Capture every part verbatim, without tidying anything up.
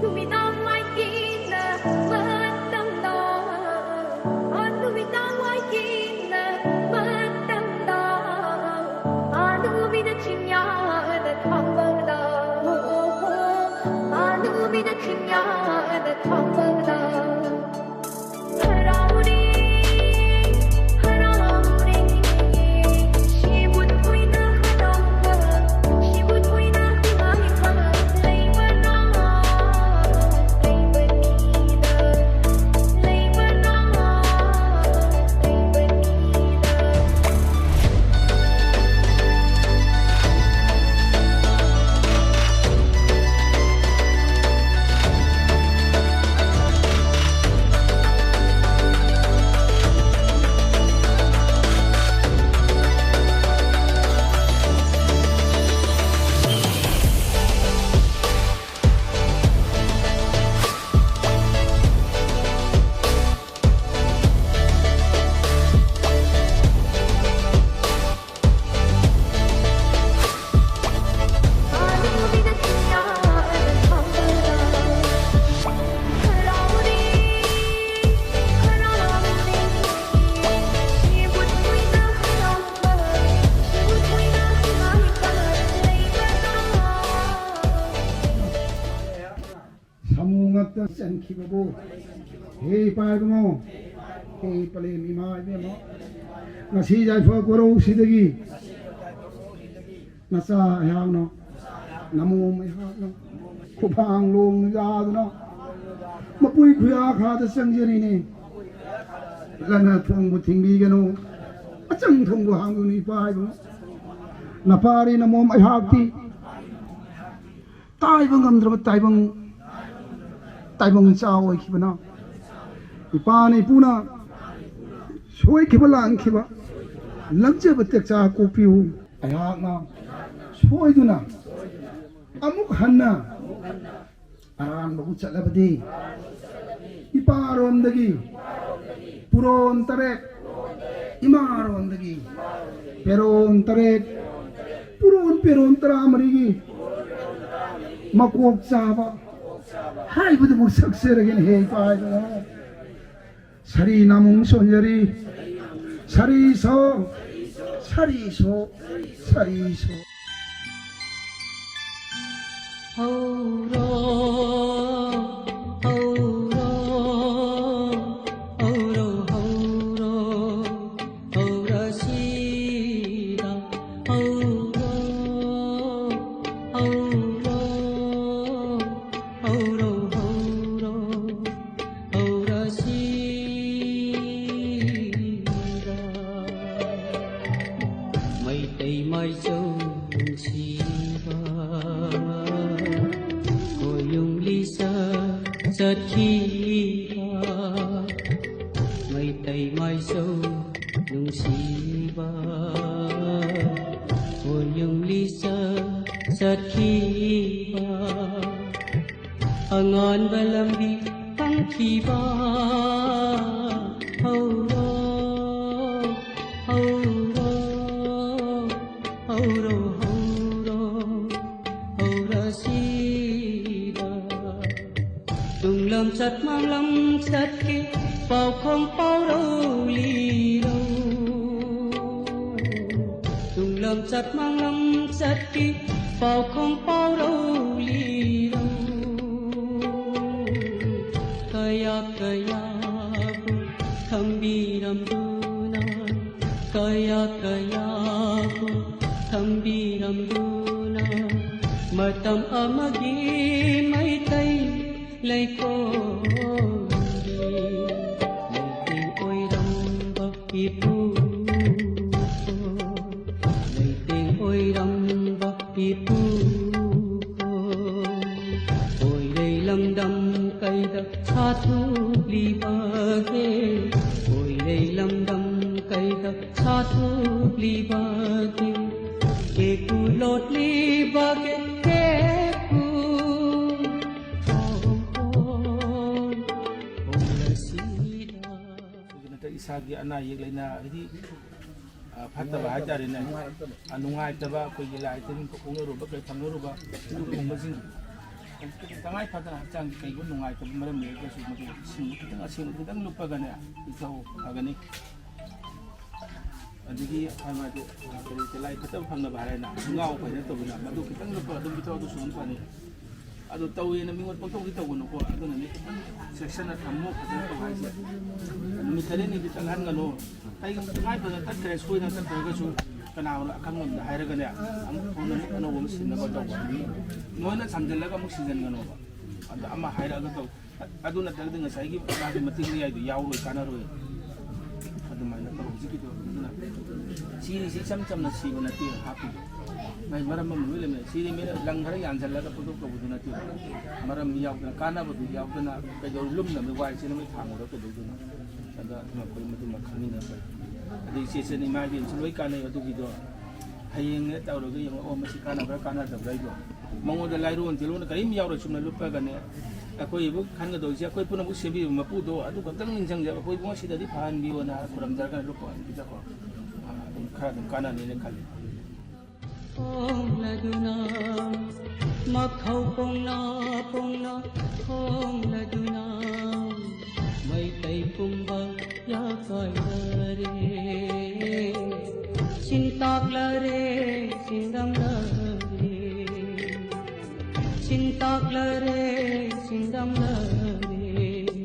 ꯅꯨꯃꯤꯗꯥꯡ ꯃꯥꯏꯀꯩꯅ ꯃꯇꯝꯗ, ꯑ, ꯅꯨꯃꯤꯗꯥꯡ ꯃꯥꯏꯀꯩꯅ ꯃꯇꯝꯗ, ꯑ, ꯅꯨꯃꯤꯠꯅ ꯆꯤꯡꯌꯥꯗ ꯊꯥꯡꯕꯗ, ꯑ, ꯅꯨꯃꯤꯠꯅ ꯆꯤꯡꯌꯥꯗ ꯊꯥꯡꯕꯗ꯫ ꯆꯟꯈꯤꯕꯕꯨ, ꯍꯦ ꯏꯄꯥ ꯏꯕꯨꯡꯉꯣ, ꯍꯦ ꯄꯂꯦꯝ ꯏꯃꯥ ꯏꯕꯦꯝꯃ, ꯉꯁꯤ ꯌꯥꯏꯐ ꯀꯣꯔꯧꯁꯤꯗꯒꯤ ꯅꯆꯥ ꯑꯩꯍꯥꯛꯅ, ꯅꯃꯣꯝ ꯑꯩꯍꯥꯛꯅ ꯈꯨꯐꯥꯡ ꯂꯣꯡ ꯌꯥꯗꯨꯅ ꯃꯄꯨꯏ ꯈꯨꯌꯥ ꯈꯥꯗ ꯆꯪꯖꯔꯤꯅꯦ꯫ ꯂꯟꯅ ꯊꯣꯡꯕꯨ ꯊꯤꯡꯕꯤꯒꯅꯨ, ꯑꯆꯪ ꯊꯣꯡꯕꯨ ꯍꯥꯡꯒꯅꯨ ꯏꯄꯥ ꯏꯕꯨꯡꯉꯣ꯫ ꯅꯄꯥꯔꯤ ꯅꯃꯣꯝ ꯑꯩꯍꯥꯛꯇꯤ ꯇꯥꯏꯕ ꯉꯝꯗ꯭ꯔꯕ ꯇꯥꯏꯕꯪ, ꯇꯥꯏꯕꯪ ꯃꯆꯥ ꯑꯣꯏꯈꯤꯕꯅ ꯏꯄꯥꯅ ꯏꯄꯨꯅ ꯁꯣꯏꯈꯤꯕ ꯂꯥꯟꯈꯤꯕ ꯂꯝꯖꯕ ꯇꯦꯛꯆꯥ ꯀꯣꯛꯄꯤꯌꯨ꯫ ꯑꯩꯍꯥꯛꯅ ꯁꯣꯏꯗꯨꯅ ꯑꯃꯨꯛ ꯍꯟꯅ ꯑꯔꯥꯟꯕꯕꯨ ꯆꯠꯂꯕꯗꯤ ꯏꯄꯥꯔꯣꯝꯗꯒꯤ ꯄꯨꯔꯣꯟ ꯇꯔꯦꯠ, ꯏꯃꯥꯔꯣꯝꯗꯒꯤ ꯄꯦꯔꯣꯟ ꯇꯔꯦꯠ, ꯄꯨꯔꯣꯟ ꯄꯦꯔꯣꯟ ꯇꯔꯥꯃꯔꯤꯒꯤ ꯃꯀꯣꯛ ꯆꯥꯕ ꯍꯥꯏꯕꯗꯨꯕꯨ ꯁꯛꯆꯔꯒꯦꯅ ꯍꯦ ꯏꯄꯥ ꯏꯕꯨꯡꯉꯣ꯫ ꯁꯥꯔꯤ ꯅꯥꯃꯨꯡ ꯁꯣꯟꯖꯔꯤ꯫ ꯁꯥꯔꯤ ꯁꯣ, ꯁꯥꯔꯤ ꯁꯣ, ꯁꯥꯔꯤ ꯁꯣ꯫ ꯍꯧꯔꯣ, ꯍꯧꯔꯣ, ꯍꯧꯔꯣ, ꯍꯧꯔꯣ, ꯍꯧꯔꯁꯤꯗ, ꯍꯧꯔꯣ, ꯍꯧꯔꯣ, ꯍꯧꯔꯣ, ꯍꯧꯔꯣ, ꯍꯧꯔꯁꯤꯗ꯫ ꯃꯩꯇꯩ ꯃꯥꯏꯆꯧ ꯅꯨꯡꯁꯤꯕ, ꯈꯣꯏꯌꯨꯝ ꯂꯤꯆꯠ ꯆꯠꯈꯤꯕ꯫ ꯃꯩꯇꯩ ꯃꯥꯏꯆꯧ ꯅꯨꯡꯁꯤꯕ, ꯈꯣꯏꯌꯨꯝ ꯂꯤꯆꯠ ꯆꯠꯈꯤꯕ꯫ ꯑꯉꯥꯟꯕ ꯂꯝꯕꯤ ꯐꯪꯈꯤꯕ꯫ ꯍꯧꯔꯣ, ꯍꯧꯔꯣ, ꯍꯧꯔꯣ, ꯍꯧꯔꯣ, ꯍꯧꯔꯁꯤꯗ꯫ ꯇꯨꯡꯂꯝꯆꯠ ꯃꯥꯡꯂꯝꯆꯠꯀꯤ ꯄꯥꯎꯈꯣꯡ ꯄꯥꯎꯔꯧ ꯂꯤꯔꯣ꯫ ꯇꯨꯡꯂꯝꯆꯠ ꯃꯥꯡꯂꯝꯆꯠꯀꯤ ꯄꯥꯎꯈꯣꯡ ꯄꯥꯎꯔꯧ ꯂꯤꯔꯣ꯫ ꯀꯌꯥ ꯀꯌꯥꯕꯨ ꯊꯝꯕꯤꯔꯝꯗꯨꯅ, ꯀꯌꯥ ꯀꯌꯥꯕꯨ ꯊꯝꯕꯤꯔꯝꯗꯨꯅ, ꯃꯇꯝ ꯑꯃꯒꯤ ꯃꯩꯇꯩ ꯂꯩꯀꯣꯜꯒꯤ ꯂꯩꯇꯦꯡ ꯑꯣꯏꯔꯝꯕ ꯏꯄꯨ, ꯂꯩꯇꯦꯡ ꯑꯣꯏꯔꯝꯕ ꯏꯄꯨ꯫ ꯑꯣꯏꯔꯩ ꯂꯝꯗꯝ ꯀꯩꯗ ꯁꯥꯊꯨꯂꯤꯕꯒꯦ? ꯑꯣꯏꯔꯩ ꯂꯝꯗꯝ ꯀꯩꯗ ꯁꯥꯊꯨꯂꯤꯕꯒꯦ? ꯀꯦꯀꯨ ꯂꯣꯠꯂꯤꯕꯒꯦ? ꯀꯦꯀꯨ ꯈꯣꯡ ꯈꯣꯡ ꯈꯣꯡꯂꯁꯤꯗ꯫ ꯑꯩꯈꯣꯏꯒꯤ ꯅꯠꯇ꯭ꯔ ꯏꯁꯥꯒꯤ ꯑꯅꯥ ꯑꯌꯦꯛ ꯂꯩꯅꯥ, ꯍꯥꯏꯗꯤ, ꯑ, ꯐꯠꯇꯕ ꯍꯥꯏꯇꯥꯔꯦꯅꯦ, ꯑ, ꯅꯨꯡꯉꯥꯏꯇꯕ, ꯑꯩꯈꯣꯏꯒꯤ ꯂꯥꯏ ꯇꯤꯟ ꯑꯣꯛꯅꯔꯨꯕ, ꯀꯩ ꯊꯝꯅꯔꯨꯕ, ꯑꯗꯨꯒꯨꯝꯕꯁꯤꯡ, ꯇꯉꯥꯏ ꯐꯗꯅ ꯍꯛꯆꯥꯡꯒꯤ ꯀꯩꯒꯨꯝꯕ ꯅꯨꯡꯉꯥꯏꯇꯕ ꯃꯔꯝ ꯂꯩꯔꯒꯁꯨ, ꯃꯗꯨ ꯏꯁꯤꯡ ꯈꯤꯇꯪ ꯑꯁꯦꯡꯕ ꯈꯤꯇꯪ ꯂꯨꯞꯄꯒꯅꯦ, ꯏꯊꯧ ꯐꯒꯅꯤ꯫ ꯑꯗꯒꯤ ꯍꯥꯏꯕꯗꯤ ꯀꯔꯤ ꯀꯔꯤ ꯂꯥꯏ ꯐꯠꯇꯕ ꯐꯪꯅꯕ ꯍꯥꯏꯔꯦꯅ, ꯉꯥꯎ ꯐꯩ ꯅꯠꯇꯕꯅ, ꯃꯗꯨ ꯈꯤꯇꯪ ꯂꯨꯞꯄ ꯑꯗꯨꯝ ꯄꯤꯊꯣꯛꯑ, ꯑꯗꯨꯁꯨ ꯑꯗꯨꯝ ꯐꯅꯤ꯫ ꯑꯗꯨ ꯇꯧꯋꯦꯅ ꯃꯤꯉꯣꯟ ꯄꯪꯇꯧꯗꯤ ꯇꯧꯒꯅꯨꯀꯣ꯫ ꯑꯗꯨꯅꯅꯦ ꯈꯤꯇꯪ ꯆꯦꯛꯁꯤꯟꯅ ꯊꯝꯃꯨ, ꯐꯖꯅ ꯇꯧ ꯍꯥꯏꯁꯦ꯫ ꯅꯨꯃꯤꯠ ꯇꯔꯦꯠꯅꯤꯗꯤ ꯆꯠꯍꯟꯒꯅꯨ꯫ ꯀꯩꯒꯨꯝꯕ ꯇꯉꯥꯏ ꯐꯗꯅ ꯇꯠꯈ꯭ꯔꯦ, ꯁꯣꯏꯗꯅ ꯇꯠꯈ꯭ꯔꯒꯁꯨ ꯀꯅꯥꯒꯨꯝꯕ ꯑꯈꯪꯕ ꯑꯃꯗ ꯍꯥꯏꯔꯒꯅꯦ, ꯑꯃꯨꯛ ꯐꯣꯟ ꯑꯃꯨꯛ ꯑꯅꯧꯕ ꯑꯃ ꯁꯤꯟꯅꯕ ꯇꯧꯕ꯫ ꯂꯣꯏꯅ ꯁꯝꯖꯤꯜꯂꯒ ꯑꯃꯨꯛ ꯁꯤꯟꯖꯤꯟꯒꯅꯣꯕ꯫ ꯑꯗ ꯑꯃ ꯍꯥꯏꯔꯛꯑꯒ ꯇꯧ꯫ ꯑꯗꯨ ꯅꯠꯇ꯭ꯔꯒꯗꯤ ꯉꯁꯥꯏꯒꯤ ꯃꯥꯒꯤ ꯃꯇꯤꯛ ꯃꯌꯥꯏꯗꯣ ꯌꯥꯎꯔꯣꯏ, ꯀꯥꯟꯅꯔꯣꯏ꯫ ꯑꯗꯨꯃꯥꯏꯅ ꯇꯧ꯫ ꯍꯧꯖꯤꯛꯀꯤꯗꯣ ꯑꯗꯨꯅ ꯁꯤꯔꯤꯁꯤ ꯏꯆꯝ ꯆꯝꯅ ꯁꯤꯕ ꯅꯠꯇꯦ, ꯍꯥꯞꯄꯤꯗꯣ꯫ ꯃꯥꯏ ꯃꯔꯝ ꯑꯃ ꯂꯣꯏ ꯂꯩꯃꯦ꯫ ꯁꯤꯔꯤ ꯃꯤꯅ ꯂꯪ ꯈꯔ ꯌꯥꯟꯁꯤꯜꯂꯒ ꯄꯪꯇꯧ ꯇꯧꯕꯗꯨ ꯅꯠꯇꯦ꯫ ꯃꯔꯝ ꯌꯥꯎꯗꯅ, ꯀꯥꯟꯅꯕꯗꯨ ꯌꯥꯎꯗꯅ ꯀꯩꯗꯧ ꯂꯨꯝꯅꯕ, ꯋꯥꯏ ꯁꯤꯅꯕ ꯊꯥꯡꯉꯨꯔ ꯀꯩꯗꯧꯗꯣꯏꯅꯣ? ꯑꯗ ꯑꯩꯈꯣꯏ ꯃꯗꯨꯃ ꯈꯪꯃꯤꯟꯅꯕ꯫ ꯑꯗꯩ ꯏꯆꯦ ꯏꯆꯟ ꯏꯃꯥ ꯏꯕꯦꯟꯁꯨ ꯂꯣꯏ ꯀꯥꯟꯅꯩ ꯑꯗꯨꯒꯤꯗꯣ꯫ ꯍꯌꯦꯡꯅꯦ ꯇꯧꯔꯒ ꯌꯦꯡꯉꯣ, ꯑꯣ, ꯃꯁꯤ ꯀꯥꯟꯅꯕ꯭ꯔꯥ ꯀꯥꯟꯅꯗꯕ꯭ꯔꯥ ꯍꯥꯏꯗꯣ꯫ ꯃꯉꯣꯟꯗ ꯂꯥꯏꯔꯣꯟ ꯇꯤꯔꯣꯟ ꯀꯔꯤꯝ ꯌꯥꯎꯔꯣꯏ, ꯆꯨꯝꯅ ꯂꯨꯞꯄꯒꯅꯦ꯫ ꯑꯩꯈꯣꯏꯕꯨ ꯈꯟꯒꯗꯧꯔꯤꯁꯦ ꯑꯩꯈꯣꯏ ꯄꯨꯝꯅꯃꯛ ꯁꯦꯝꯕꯤꯕ ꯃꯄꯨꯗꯣ ꯑꯗꯨ ꯈꯛꯇꯪ ꯅꯤꯡꯁꯤꯡꯖꯕ, ꯑꯩꯈꯣꯏ ꯏꯕꯨꯡꯉꯣ ꯁꯤꯗꯗꯤ ꯐꯍꯟꯕꯤꯌꯣꯅ ꯈꯨꯔꯨꯝꯖꯔꯒ ꯂꯨꯞꯄ ꯑꯣꯏꯅ ꯄꯤꯖꯈꯣ꯫ ꯑꯗꯨꯝ ꯈꯔ ꯑꯗꯨꯝ ꯀꯥꯟꯅꯅꯤꯅ ꯈꯜꯂꯤ꯫ ꯍꯣꯡꯂꯗꯨꯅ ꯃꯈꯧ ꯄꯣꯡꯅ ꯄꯣꯡꯅ ꯍꯣꯡꯂꯗꯨꯅ ꯃꯩꯇꯩ ꯄꯨꯝꯕ ꯌꯥꯀꯥꯏꯅꯔꯦ꯫ ꯆꯤꯟꯇꯥꯛꯂꯔꯦ, ꯆꯤꯡꯗꯝꯂꯔꯦ꯫ ꯆꯤꯟꯇꯥꯛꯂꯔꯦ, ꯆꯤꯡꯗꯝꯂꯔꯦ꯫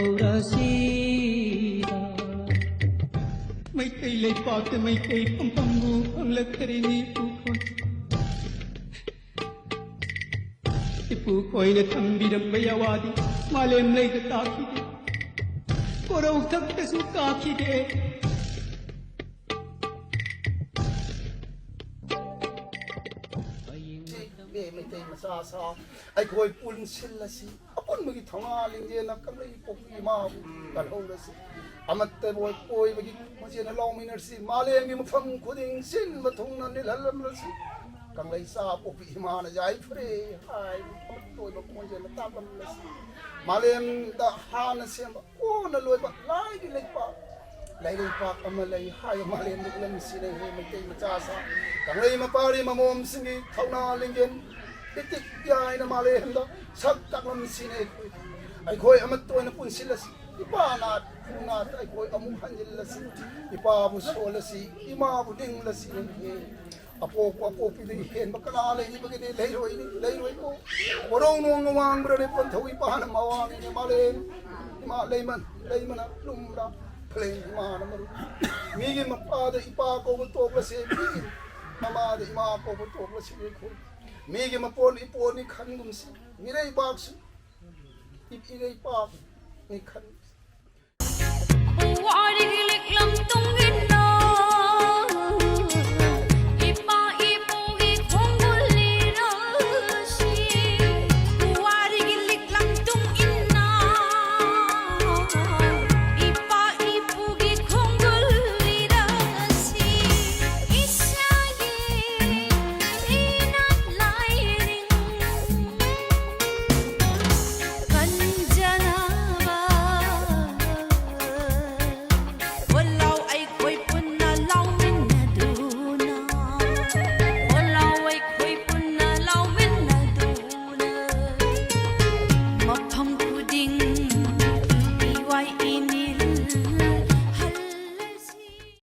ꯂꯧꯔꯁꯤꯗ꯫ ꯃꯩꯇꯩ ꯂꯩꯄꯥꯛꯇ ꯃꯩꯇꯩ ꯄꯨꯝꯕꯕꯨ ꯐꯪꯂꯛꯇ꯭ꯔꯤꯅꯤ ꯄꯨꯈꯣꯏ꯫ ꯏꯄꯨꯈꯣꯏꯅ ꯊꯝꯕꯤꯔꯝꯕ ꯌꯥꯋꯥꯗꯤ ꯃꯥꯂꯦꯝ ꯂꯩꯗ ꯇꯥꯈꯤꯗꯦ, ꯀꯣꯔꯧꯊꯛꯇꯁꯨ ꯀꯥꯈꯤꯗꯦ꯫ ꯃꯩꯇꯩ ꯃꯆꯥ ꯁꯥ ꯑꯩꯈꯣꯏ ꯄꯨꯟꯁꯤꯜꯂꯁꯤ꯫ ꯑꯄꯨꯟꯕꯒꯤ ꯊꯧꯅꯥ ꯂꯤꯡꯖꯦꯜꯅ ꯀꯪꯂꯩ ꯄꯣꯛꯄꯤ ꯏꯃꯥꯕꯨ ꯀꯜꯍꯧꯔꯁꯤ꯫ ꯑꯃꯠꯇ ꯑꯣꯏ-, ꯑꯣꯏꯕꯒꯤ ꯈꯣꯟꯖꯦꯜꯅ ꯂꯥꯎꯃꯤꯟꯅꯔꯁꯤ꯫ ꯃꯥꯂꯦꯝꯒꯤ ꯃꯐꯝ ꯈꯨꯗꯤꯡ ꯁꯤꯟꯕ ꯊꯨꯡꯅ ꯅꯤꯜꯍꯜꯂꯝꯂꯁꯤ꯫ ꯀꯪꯂꯩ ꯆꯥ ꯄꯣꯛꯄꯤ ꯏꯃꯥꯅ ꯌꯥꯏꯐꯔꯦ ꯍꯥꯏꯕ ꯑꯃꯠꯇ ꯑꯣꯏꯕ ꯈꯣꯟꯖꯦꯜꯅ ꯇꯥꯛꯂꯝꯂꯁꯤ꯫ ꯃꯥꯂꯦꯝꯗ ꯍꯥꯟꯅ ꯁꯦꯝꯕ ꯀꯣꯟꯅ ꯂꯣꯏꯕ ꯂꯥꯏꯒꯤ ꯂꯩꯄꯥꯛ, ꯂꯩꯔꯩꯄꯥꯛ ꯑꯃ ꯂꯩ ꯍꯥꯏꯕ ꯃꯥꯂꯦꯝꯗ ꯎꯠꯂꯝꯃꯤꯁꯤꯅ ꯍꯦ ꯃꯩꯇꯩ ꯃꯆꯥꯁꯥ ꯀꯪꯂꯩ ꯃꯄꯥꯔꯤ ꯃꯃꯣꯝꯁꯤꯡꯒꯤ ꯊꯧꯅꯥ ꯂꯤꯡꯖꯦꯜ ꯏꯇꯤꯛ ꯌꯥꯏꯅ ꯃꯥꯂꯦꯝꯗ ꯁꯛ ꯇꯥꯛꯂꯝꯃꯤꯁꯤꯅ ꯑꯩꯈꯣꯏ, ꯑꯩꯈꯣꯏ ꯑꯃꯠꯇ ꯑꯣꯏꯅ ꯄꯨꯟꯁꯤꯜꯂꯁꯤ꯫ ꯏꯄꯥ ꯅꯥꯠ, ꯏꯄꯨ ꯅꯥꯠꯇ ꯑꯩꯈꯣꯏ ꯑꯃꯨꯛ ꯍꯟꯖꯤꯜꯂꯁꯤ꯫ ꯏꯄꯥꯕꯨ ꯁꯣꯜꯂꯁꯤ, ꯏꯃꯥꯕꯨ ꯅꯤꯡꯂꯁꯤ꯫ ꯑꯄꯣꯛꯄ ꯑꯄꯣꯛꯄꯤꯗꯒꯤ ꯍꯦꯟꯕ ꯀꯅꯥ ꯂꯩꯔꯤꯕꯒꯦꯅꯦ? ꯂꯩꯔꯣꯏꯅꯤ, ꯂꯩꯔꯣꯏꯀꯣ꯫ ꯀꯣꯔꯧ ꯅꯣꯡꯅ ꯋꯥꯡꯕ꯭ꯔꯅꯦ, ꯄꯟꯊꯧ ꯏꯄꯥꯅ ꯃꯋꯥꯡꯅꯤꯅꯦ꯫ ꯃꯥꯂꯦꯝ ꯏꯃꯥ ꯂꯩꯃꯟ, ꯂꯩꯃꯅ ꯂꯨꯝꯕ꯭ꯔꯥ? ꯐꯂꯦꯡ ꯏꯃꯥꯅ ꯃꯔꯨ꯫ ꯃꯤꯒꯤ ꯃꯄꯥꯗ ꯏꯄꯥ ꯀꯧꯕ ꯇꯣꯛꯂꯁꯦ, ꯃꯤꯒꯤ ꯃꯃꯥꯗ ꯏꯃꯥ ꯀꯧꯕ ꯇꯣꯛꯂꯁꯦ ꯑꯩꯈꯣꯏ꯫ ꯃꯤꯒꯤ ꯃꯄꯣꯟ ꯏꯄꯣꯟꯅꯤ ꯈꯟꯒꯨꯝꯁꯤ, ꯃꯤꯔꯩꯕꯥꯛꯁꯨ ꯏ-, ꯏꯔꯩꯄꯥꯛꯅꯤ ꯈꯟꯒꯨꯝꯁꯤ꯫ ꯄꯨꯋꯥꯔꯤꯒꯤ